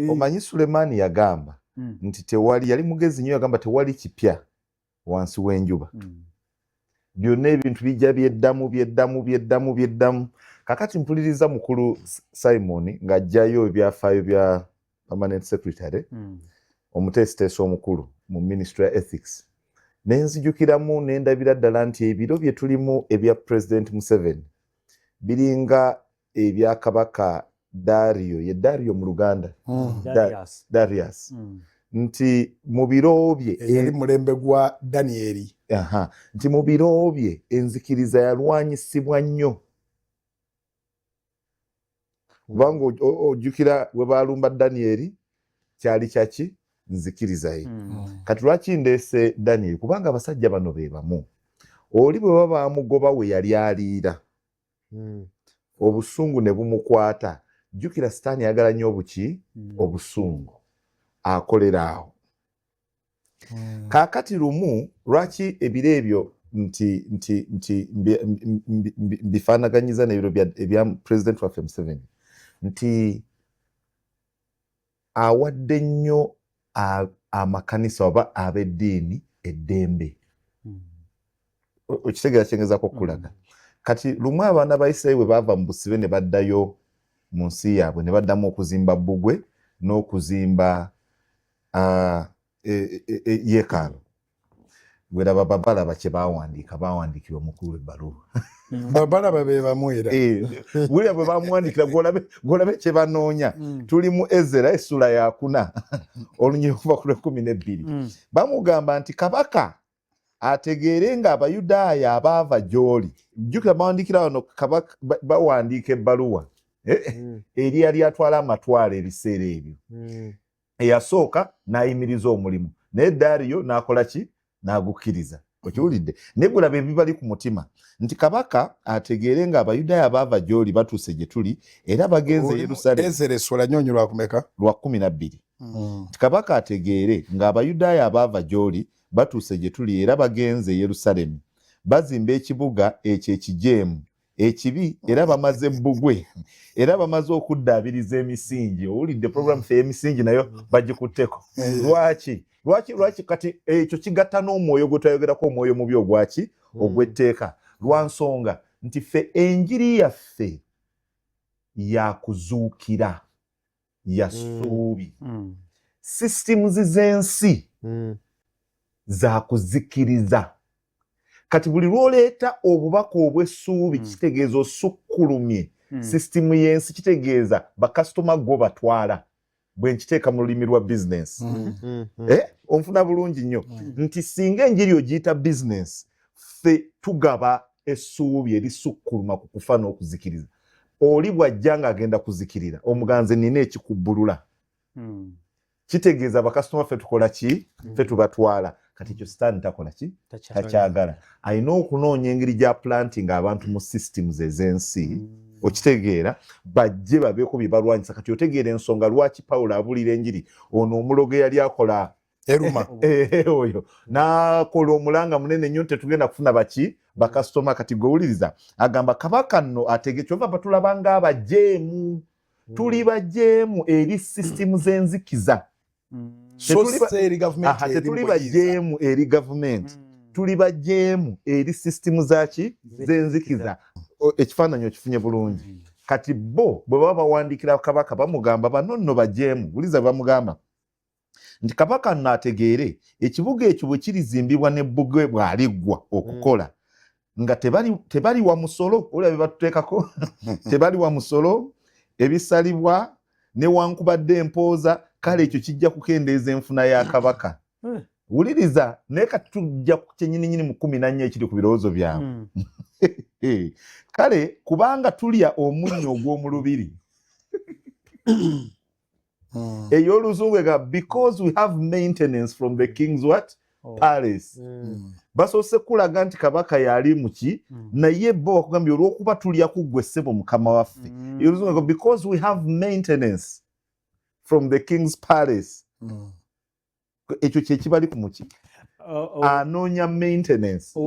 Omanyi Sulemaani yagamba nti tewali, yali mugezi nnyo, yagamba tewali kipya wansi w'enjuba. Byonna ebintu bijja byeddamu, byeddamu, byeddamu, byeddamu. Kakati mpuliriza mukulu Simon ng'ajjayo ebyafaayo bya permanent secretary, omuteesiteesi omukulu mu Ministry ya Ethics, nenzijukiramu nendabira ddala nti ebiro bye tulimu ebya President Museveni biringa ebya Kabaka Dario, ye Dario mu Luganda. Darius. Darius. Nti mu biro bye Eyali mulembe gwa Danieri. Aha, nti mu biro bye enzikiriza yalwanyisibwa nnyo, kubanga ojjukira we baalumba Danieri, kyali kyaki? Nzikiriza ye. Kati lwaki ndeese Danieri? Kubanga abasajja bano be bamu, oli bwe baba bamugoba we yali aliira, obusungu ne bumukwata. Jjukira Sitaani ayagala nnyo obuki? Obusungu. Akolera awo. Kaakati lumu, lwaki ebiro ebyo nti mbifaanaganyiza n'ebiro ebya President waffe Museveni, nti awadde nnyo amakanisa oba ab'eddiini eddembe. Okitegeera kyengezaako okukulaga? Kati lumu abaana ba Isirayiri bwe baava mu busibe ne baddayo mu nsi yaabwe, ne baddamu okuzimba bbugwe n'okuzimba yeekaalo, gweraba babalaba kye bawandiika, bawandiikira omukulu ebbaluwa. Babalaba be bamu era. Wulira bwe bamuwandiikira, gwolabe kye banoonya. Tuli mu Ezera essula yakuna, olunyiriri okuva ku lwekumi nebbiri. Bamugamba nti kabaka ategeere nga Abayudaaya abaava gy'oli. Jjukira bawandiikira wano kabaka, bawandiika ebbaluwa eri yali atwala amatwalo ebiseera ebyo. Eyasooka n'ayimiriza omulimu, naye Dariyo n'akola ki? N'agukkiriza. Okiwulidde? Naye gulaba ebibali ku mutima, nti kabaka ategeere nga Abayudaaya baava gy'oli batuuse gye tuli era bagenze e Yerusalemu. Ezera essula nyonyi lwakumeka? Lwa 12. Nti kabaka ategeere ng'Abayudaaya abaava gy'oli batuuse gye tuli era bagenze e Yerusalemu, bazimba ekibuga ekyo ekijeemu ekibi, era bamaze bbugwe, era bamaze okuddaabiriza emisingi. Owulidde? Program ffe ey'emisingi nayo bagikutteko. Lwaki? Kati ekyo kigatta n'omwoyo gwe twayogerako, omwoyo mubi ogwaki? Ogw'etteeka. Lwa nsonga nti ffe enjiri yaffe yakuzuukira, ya ssuubi. Systems z'ensi zakuzikiriza. Kati buli lw'oleeta obubaka obw'essuubi, kitegeeza osukkulumye sisitimu y'ensi, kitegeeza bakasitoma gwo batwala. Bwe nkiteeka mu lulimi lwa bizinesi, eh, onfuna bulungi nnyo, nti singa enjiri ogiyita bizinesi, ffe tugaba essuubi erisukkuluma ku kufa n'okuzikiriza. Oli bw'ajja ng'agenda kuzikirira, omuganzi nina ekikubbulula. Kitegeeza bakasitoma ffe tukola ki? Ffe tubatwala. Kati ekyo Sitaani takola ki? Takyagala. Alina okunoonya engeri gya planting abantu mu systems ez'ensi, okitegeera, bajje babeeko bye balwanyisa. Kati otegeera ensonga lwaki Pawulo abulira enjiri ono omulogo eyali akola Eruma. Oyo n'akola omulanga munene nnyo nti tetugenda kufuna baki? Bakasitoma. Kati gwe wuliriza, agamba kabaka nno atege, kyova batulaba ng'abajeemu, tuli bajeemu eri sisitimu z'enzikiza. So si eri gavumenti Aha, eri tetuli mu buyinza. bajeemu eri gavumenti, tuli bajeemu eri sisitimu zaki? Z'enzikiza. Ekifaananyi okifunye bulungi? Kati bo bwe baba bawandiikira kabaka, bamugamba bano nno bajeemu. Wuliza bwe bamugamba nti kabaka nno ategeere ekibuga ekyo bwe kirizimbibwa n'ebbugwe bw'aliggwa okukola, nga tebaliwa musolo. Olaba bye batuteekako, tebaliwa musolo ebisalibwa newankubadde empooza. Kale ekyo kijja kukendeeza enfuna ya kabaka. Wuliriza, naye kati tujja ku kyenyininyini mu 14 ekiri ku birowoozo byabwe. Kale kubanga tulya omunnyo ogw'omu lubiri. Ey'Oluzungu ega "because we have maintenance from the king's" what? Oh. "Palace." Basoose kulaga nti kabaka yali muki, naye bo bakugambye olw'okuba tulya ku ggwe ssebo mukama waffe. Ey'Oluzungu ega "because we have maintenance from the king's palace." Ekyo kyekibali ku muki. Oh. Anoonya maintenance.